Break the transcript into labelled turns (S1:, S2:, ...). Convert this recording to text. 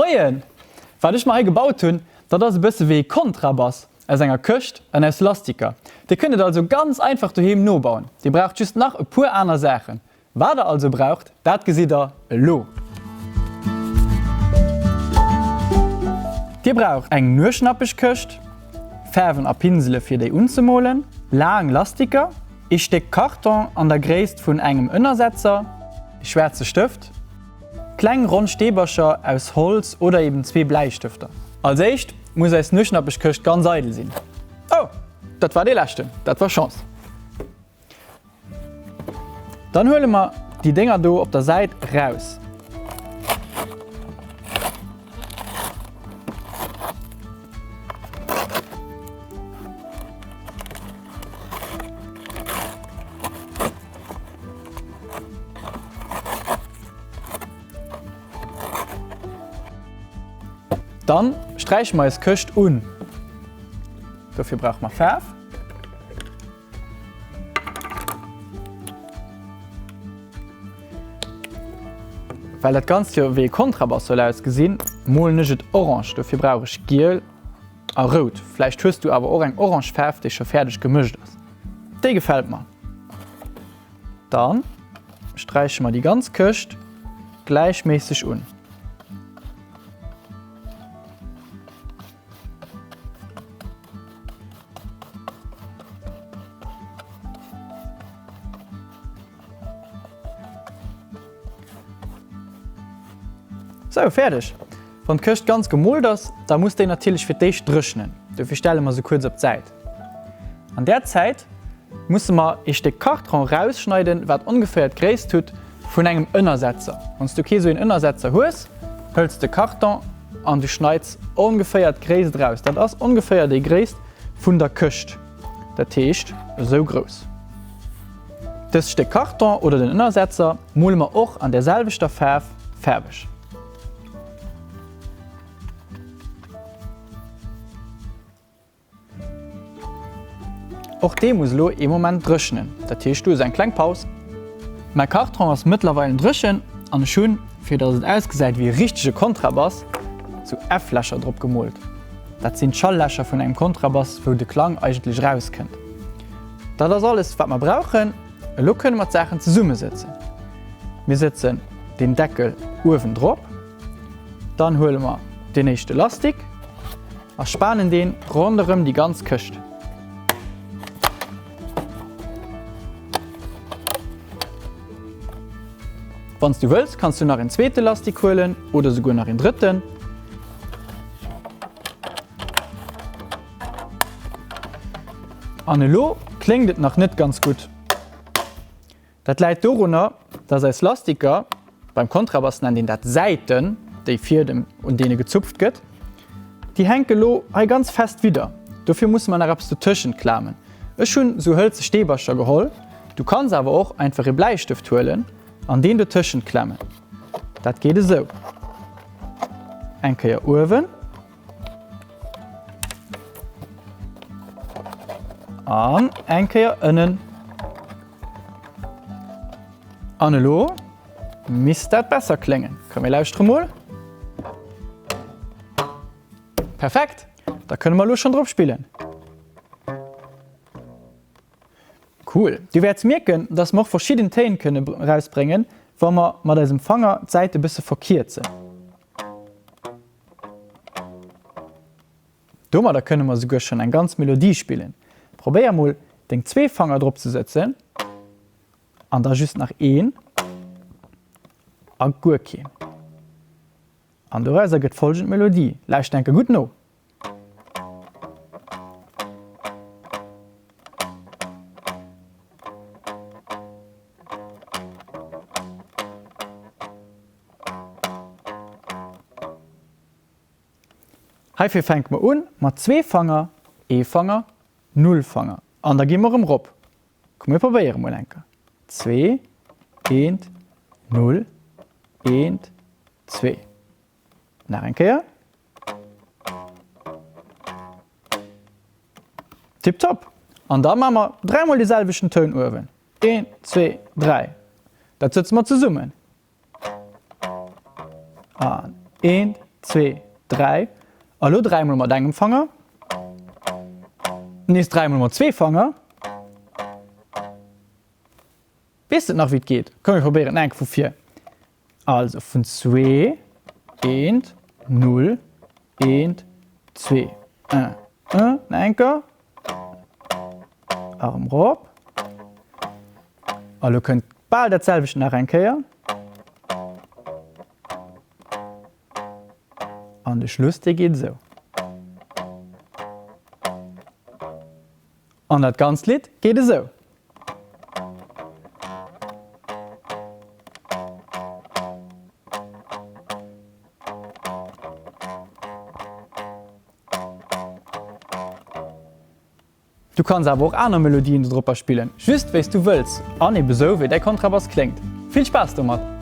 S1: Moien! Wat ech mer hei gebaut hunn, dat ass e bësse wéi ee Kontrabass aus enger Këscht an aus Lastiker. Dir kënnt et also ganz einfach doheem nobauen. Dir braucht just nach e puer aner Saachen. Wat der also braucht, dat gesitt der elo. Dir braucht eng Nueschnappechkëscht, Faarwen a Pinsele fir déi unzemolen, laang Lastiker, ee Stéck Karton an der Gréisst vun engem Ënnersetzer, ee schwaarze Stëft, kleng ronn Steebercher aus Holz oder eben zwee Bläistëfter. Als éischt muss eis Nueschnappechkëscht ganz eidel sinn. Oh, dat war dee leschten, dat war Chance. Dann huele mer déi Dénger do op der Säit raus. Dann sträiche mer eis Këscht un. Dofir brauche mer Faarf. Well dat Ganzt jo wéi e Kontrabass soll ausgesinn, molen ech et orange. Dofir brauch ech giel a rout. Vläicht hues du awer och eng orange Faarf, déi scho fäerdeg gemëscht ass. Déi gefält mer. Dann sträiche mer déi ganz Këscht gläichméisseg un. Sou, fäerdeg! Wann d'Këscht ganz gemoolt ass, da muss déi natierlech fir d'éischt dréchnen. Dofir stelle mer se kuerz op d'Säit. An där Zäit musse mer ee Stéck Kartron rausschneiden, wat ongeféier d'Gréisst hutt vun engem Ënnersetzer. Wann s du kee sou een Ënnersetzer hues, hëls de Karton an du schneits ongeféier d'Gréisst raus. Dat ass ongeféier déi Gréisst vun der Këscht, dat heescht esou grouss. Dëst Stéck Karton oder den Ënnersetzer mole mer och an där selwechter Faarf faarweg. Och dee muss elo ee Moment dréchnen, dat heescht du hues eng kleng Paus. Mäi Karton ass mëttlerweilen dréchen an ech hunn, fir dass et ausgesäit wéi e richtege Kontrabass, sou F-Lächer drop gemoolt. Dat sinn d'Schallächer vun engem Kontrabass, wou de Klang eigentlech erauskënnt. Dat ass alles wat mer brauchen. Elo kënne mer d'Saachen zesummesëtzen. Mir sëtzen den Deckel uewen drop, dann huele mer den éischte Lastik a spanen deen ronderëm déi ganz Këscht. Wann s du wëlls, kanns du nach een zweete Lastik huelen oder souguer nach een drëtten. An elo kléngt et nach net ganz gutt. Dat läit dorunner, dass eis Lastiker, beim Kontrabass nennt een dat Säiten, déi Fiedem un deene gezupft gëtt, déi hänke lo hei ganz fest widder. Dofir musse mer nach eppes dotëschent klamen. Ech hunn esou hëlze Steebercher geholl, du kanns awer och einfach ee Bläistëft huelen an deen dotëschent klemmen. Dat geet esou, eng Kéier uewen. An eng Kéier ënnen. An elo misst dat besser kléngen. Komm mir lauschtere mol. Perfekt! Da kënne mer elo schonn drop spillen. Cool! Du wäerts mierken, dass mer och verschidden Téin kënne erausbréngen, wa mer mat eisem Fanger d'Säite bësse verkierzen. Domadder kënne mer souguer schonn eng ganz Melodie spillen. Probéier mol deng zwee Fanger drop ze sëtzen an da just nach een a guer keen. An dorauser gëtt folgend Melodie. Lauschter enke gutt no. Heifir fänke mer un mat zwee Fanger, ee Fanger, null Fanger an da gi mer erëm rop. Komm mir probéiere mol eng Kéier. Zwee, eent, null, eent, zwee. Nach eng Kéier. Tiptop! An da maache mer dräimol dee selwechten Toun uewen. Een, zwee, dräi. Dat sëtze mer zesummen. An eent, 2, 3, a lo dräimol mat engem Fanger, nees dräimol mat zwee Fanger. Weess de et nach wéi et geet? Komm mir probéieren et nach eng Kéier vu vir. Also vun zwee, eent, null, eent, zwee, un, un, nach eng Kéier, erëm rop. A lo kënnt bal dat selwecht nach eng Kéier. An de Schluss, dee geet esou. An dat ganzt Lidd geet esou. Du kanns awer och aner Melodien dodropper spillen, just wéi s du wëlls an ebe sou wéi däi Kontrabass kléngt. Vill Spaass domat!